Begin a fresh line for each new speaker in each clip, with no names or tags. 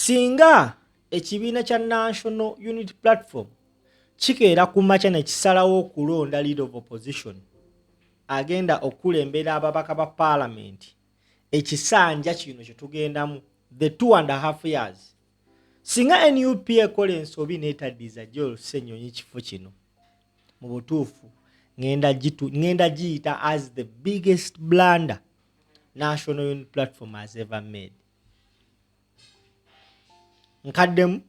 Singa ekibiina kya National Unity Platform kikeera ku makya ne kisalawo okulonda leader of opposition agenda okukulembera ababaka ba paalamenti ekisanja kino kye tugendamu, the 2.5 years, singa NUP ekola ensobi n'etaddiza Joel Ssenyonyi kifo kino, mu butuufu ngenda giyita as the biggest blunder National Unity Platform has ever made. Nkaddemu,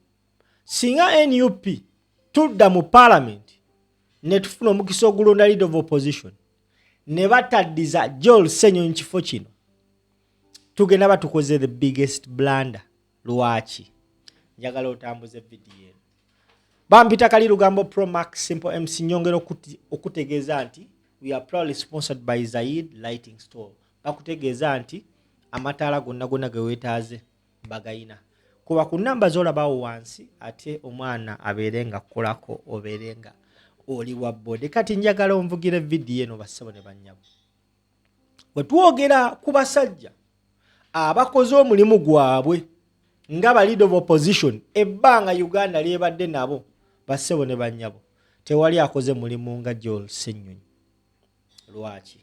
singa NUP tudda mu parliament ne tufuna omukisa ogulonda leader of opposition ne bataddiza Joel Ssenyonyi kifo kino, tugenda batukoze the biggest blunder. Lwaki? Njagala otambuze vidiyo eno. Bampita Kali Lugambo Pro Max Simple MC. Nyongera okutegeeza nti we are proudly sponsored by Zaid Lighting Store. Bakutegeeza nti amataala gonna gonna ge weetaaze bagayina. Kuba ku namba z'olabawo wansi, ate omwana abeere nga kukolako, obeere nga oli wa bode. Kati njagala onvugire vidiyo eno, bassebo ne bannyabo. Bwe twogera ku basajja abakoze omulimu gwabwe nga ba leader of opposition ebbanga Uganda lyebadde nabo, bassebo ne bannyabo, tewali akoze mulimu nga Joel Ssenyonyi. Lwaki?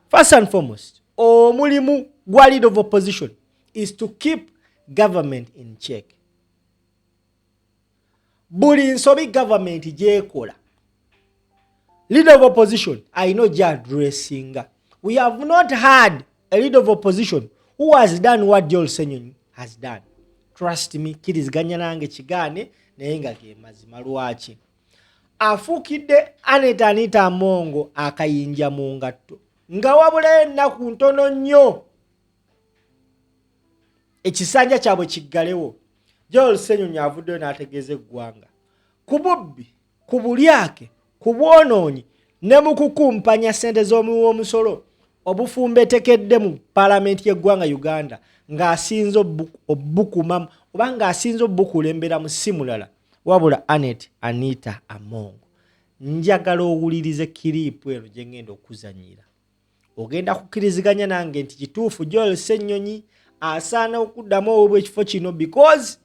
First and foremost, omulimu gwa leader of opposition is to keep government in check. Buli nsobi government gyekola, leader of opposition alina ojja addressinga. We have not had a leader of opposition who has done what Joel Ssenyonyi has done. Trust me, kiriziganya nange kigaane, naye nga ge mazima. Lwaki? Afuukidde Anet Anita Amongo akayinja mu ngatto nga wabulayo ennaku ntono nnyo ekisanja kyabwe kiggalewo. Joel Ssenyonyi avuddeyo n'ategeeza eggwanga ku bubbi, ku bulyake, ku bwonoonyi ne mu kukumpanya ssente z'omuwi w'omusolo obufumbetekedde mu paalamenti y'eggwanga Uganda, ng'asinze obukumamu oba ng'asinze obukulemberamu si mulala wabula Anet Anita Amongo. Njagala owulirize clip eno gye ngenda okuzanyira. Ogenda kukkiriziganya nange nti kituufu, Joel Ssenyonyi asaana okuddamu owebwa ekifo kino, because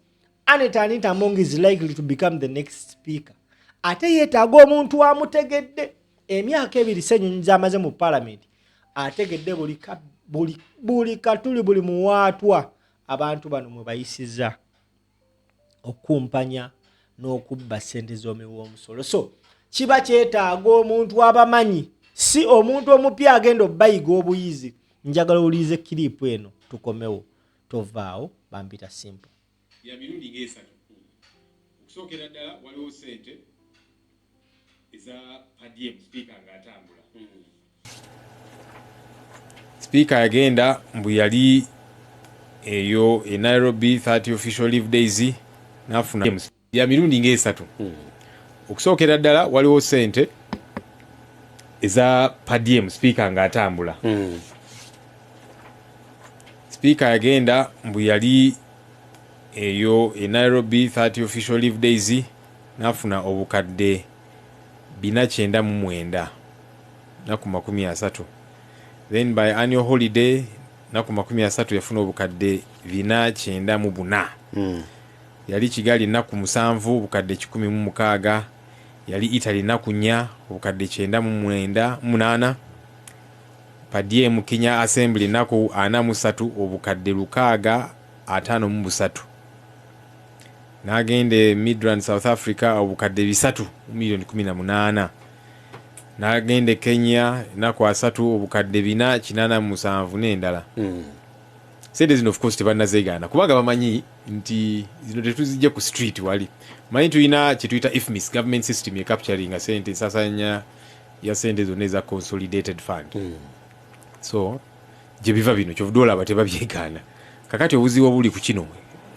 Anet Anita Among is likely to become the next speaker, ate yeetaaga omuntu amutegedde. Emyaka 2 Ssenyonyi z'amaze mu paalamenti, ategedde buli katuli, buli muwaatwa abantu bano mwe bayisiza okukumpanya n'okubba ssente z'omuwi w'omusolo. So kiba kyetaaga omuntu abamanyi, si omuntu omupya agenda obbayiga obuyizi. Njagala owulirize clip eno, tukomewo. Tovaawo, bampita Simple.
Ya mirundi ng'esatu. Okusookera ddala, waliwo sente eza per diem sipiika ng'atambula. Sipiika yagenda, mbu yali eyo e Nairobi 30 official leave days, nafuna ya mirundi ng'esatu. Okusookera ddala, waliwo sente eza per diem sipiika ng'atambula. Sipiika yagenda, mbu yali eyo e Nairobi 30 official leave days, nafuna obukadde 499 naku 30. Then by annual holiday, naku 30, yafuna obukadde 494. Yali Kigali ennaku 7, obukadde 106. Yali Italy ennaku 4, obukadde 98. Per diem Kenya Assembly ennaku 43, obukadde 653. N'agenda e Midrand, South Africa, obukadde 3 miliyoni 18. N'agenda e Kenya ennaku 30, obukadde 487, n'endala. Sente zino of course tebannazeegaana, kubanga bamanyi nti zino tetuzijja ku street. Wali manyi tulina kyetuyita IFMIS, government system ecapturinga sente, ensasanya ya sente zonna eza consolidated fund. So gye biva bino, kyovudde olaba tebabyegaana. Kakati obuzibu obuli ku kino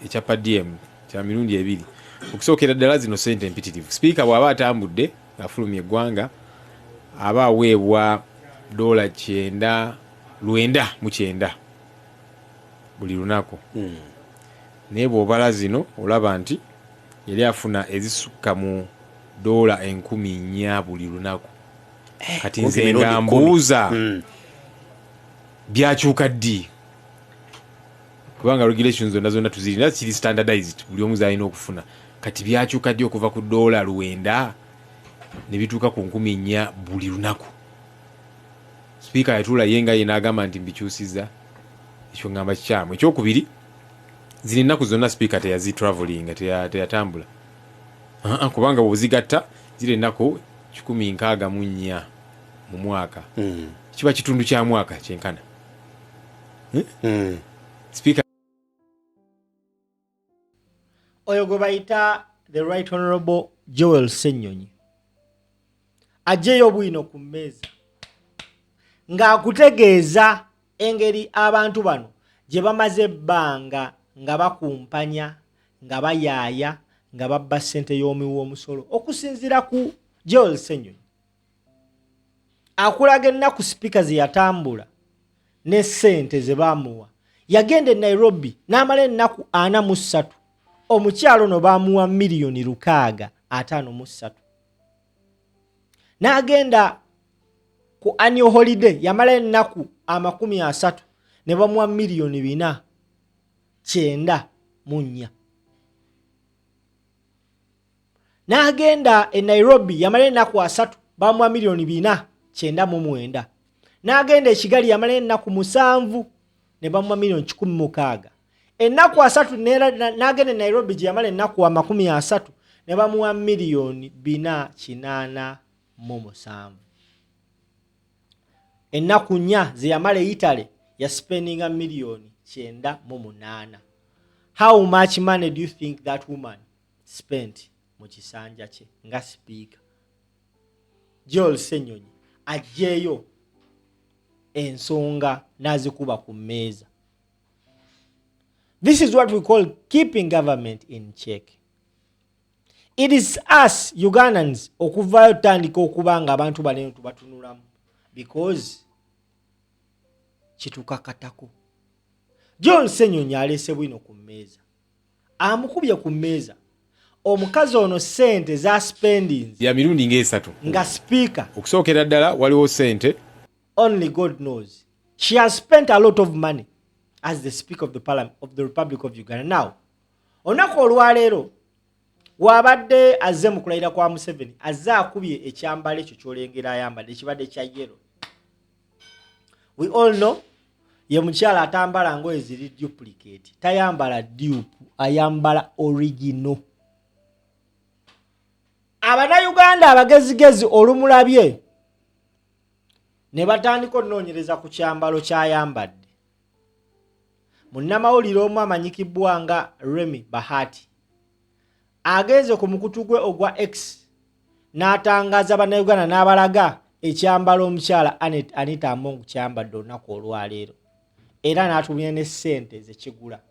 ekya per diem kya mirundi ebiri. Okusookera ddala, zino sente empitirivu. Sipiika bw'aba atambudde ng'afulumya eggwanga, aba aweebwa dola 999 buli lunaku, naye bw'obala zino olaba nti yali afuna ezisukka mu dola 4000 buli lunaku. Kati
kumpi
nze
mirundi
nga
10.
mbuuza, byakyuka ddi? Kubanga regulations zonna zonna tuzirina, kiri standardized, buli omu zalina okufuna. Kati byakyuka ddi okuva ku doola 9 ne bituuka ku 4000 buli lunaku? Sipiika yatuula ye nga ye n'agamba nti mbikyusiza. Ekyo ngamba kikyamu. Ekyokubiri, zino ennaku zonna sipiika teyazitravelinga, teyatambula. Aa, kubanga bw'ozigatta ziri ennaku 164 mu mwaka, kiba kitundu kya mwaka kyenkana. Sipiika
Oyo gwe bayita the Right Honorable Joel Ssenyonyi aggyeyo bwino ku mmeeza ng'akutegeeza engeri abantu bano gye bamaze ebbanga nga bakumpanya, nga bayaaya, nga babba ssente y'omuwi w'omusolo. Okusinziira ku Joel Ssenyonyi, akulaga ennaku sipiika ze yatambula ne ssente ze baamuwa. Yagenda e Nairobi n'amala ennaku 43, omukyalo ono baamuwa miliyoni 653. N'agenda ku annual holiday, yamala ennaku 30 ne bamuwa miliyoni 494. N'agenda e Nairobi, yamala ennaku 30, bamuwa miliyoni 499. N'agenda e Kigali, yamala ennaku 7 ne bamuwa miliyoni 160. Ennaku 30, n'agenda e Nairobi gye yamala ennaku 30 ne bamuwa miliyoni 487. Ennaku 4 ze yamala e Italy yaspendinga miliyoni 98. How much money do you think that woman spent mu kisanja kye nga sipiika? Joel Ssenyonyi aggyeyo ensonga n'azikuba ku mmeeza. This is what we call keeping government in check. It is us Ugandans okuvaayo tutandika okuba nga abantu banene tubatunulamu because kitukakatako. Joel Ssenyonyi aleese bwino ku mmeeza, amukubye ku mmeeza omukazi ono ssente za spendings
ya mirundi ng'esatu
nga sipiika.
Okusookera ddala waliwo ssente
Only God knows. She has spent a lot of money as the Speaker of the Parliament of the Republic of Uganda. Now, olunaku olwaleero wabadde azze mu kulayira kwa Museveni, azze akubye ekyambalo ekyo kyolengera ayambadde ekibadde kya yellow. We all know ye mukyala atambala ngoye ziri duplicate, tayambala dupe, ayambala original. Abannayuganda abagezigezi olumulabye ne batandika onoonyereza ku kyambalo ky'ayambadde. Munnamawulire omu amanyikibwa nga Remy Bahati agenze ku mukutu gwe ogwa X n'atangaaza Bannayuganda n'abalaga ekyambalo omukyala Annet Anita Among kyambadde olunaku olwaleero, era n'atumya ne ssente ze kigula.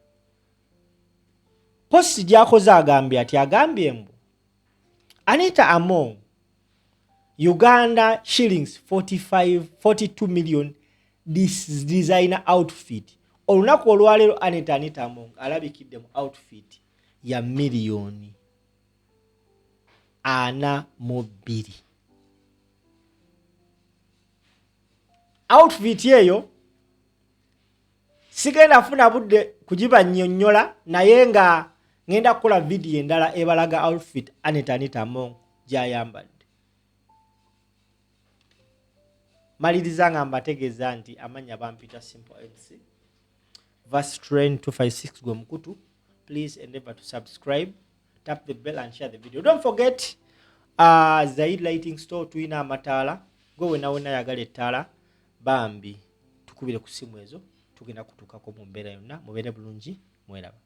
Post gy'akoze agambye ati, agambye mbu Anita Among, Uganda shillings 45 42 million this designer outfit. Olunaku olwaleero Annet Anita Among alabikidde mu outfit ya miliyoni 42. Outfit eyo sigenda funa budde kugibannyonnyola, naye nga ngenda kukola vidiyo endala ebalaga outfit Annet Anita Among gy'ayambadde. Maliriza nga mbategeeza nti amannya bampita Simple MC Verse Train 256 gwe mukutu. Please endeavor to subscribe, tap the bell and share the video. Don't forget, Zaid Lighting Store, tulina amataala. Gwe wena wena yagala ettaala, bambi tukubire ku simu ezo, tugenda kutuukako mu mbeera yonna. Mubeere bulungi, mweraba.